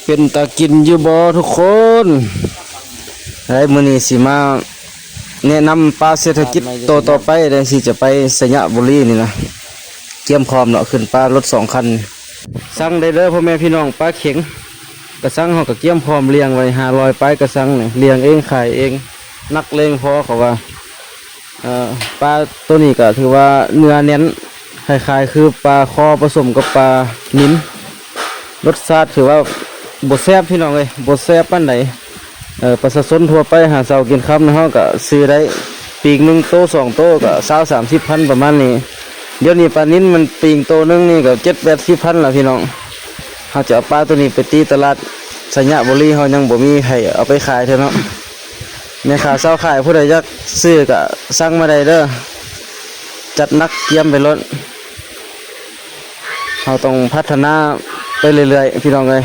ເປັນຕາກິນຢູ່ບໍ່ທຸກຄົນ? ໄດ້ ມື້ນີ້ຊິມາແນະນຳປາເສດຖະກິດໂຕຕໍ່ໄປເດ້ ຊິຈະໄປໄຊຍະບູລີນີ້ນະ. ກຽມພ້ອມເນາະ ຂຶ້ນປາລົດສອງຄັນ. ສັ່ງໄດ້ເດີພໍ່ແມ່ພີ່ນ້ອງ ປາເຂັງກະຊັງ ເຮົາກະກຽມພ້ອມລ້ຽງໄວ້ ຫ້າຮ້ອຍປາຍກະຊັງນີ້ ລ້ຽງເອງຂາຍເອງ ໜັກແຮງພໍເຂົາວ່າ. ເອີ ປາໂຕນີ້ກະຖືວ່າເນື້ອແໜ້ນ ຄ້າຍໆຄືປາຄໍປະສົມກັບປານິນ. ລົດຊາດຖືວ່າບໍ່ແຊບພີ່ນ້ອງເອີຍ ບໍ່ແຊບປານໃດ. ເອີ ປະຊາຊົນທົ່ວໄປຫາເຊົ້າກິນຄ່ຳ ເຮົາກະຊື້ໄດ້ ປີກໜຶ່ງໂຕສອງໂຕກະຊາວສາມສິບພັນປະມານນີ້. ດຽວນີ້ປານິນມັນປີກໂຕໜຶ່ງນີ້ກະເຈັດແປດສິບພັນລະພີ່ນ້ອງ. ເຮົາຈະເອົາປາໂຕນີ້ໄປຕີຕະຫຼາດໄຊຍະບູລີ ເຮົາຍັງບໍ່ມີໃຜເອົາໄປຂາຍເທື່ອເນາະ. ແມ່ຄ້າຊາວຂາຍ ຜູ້ໃດຢາກຊື້ກະສັ່ງມາໄດ້ເດີ ຈັດໜັກກຽມໄປໂລດ. ເຮົາຕ້ອງພັດທະນາໄປເລື້ອຍໆ ພີ່ນ້ອງເອີຍ.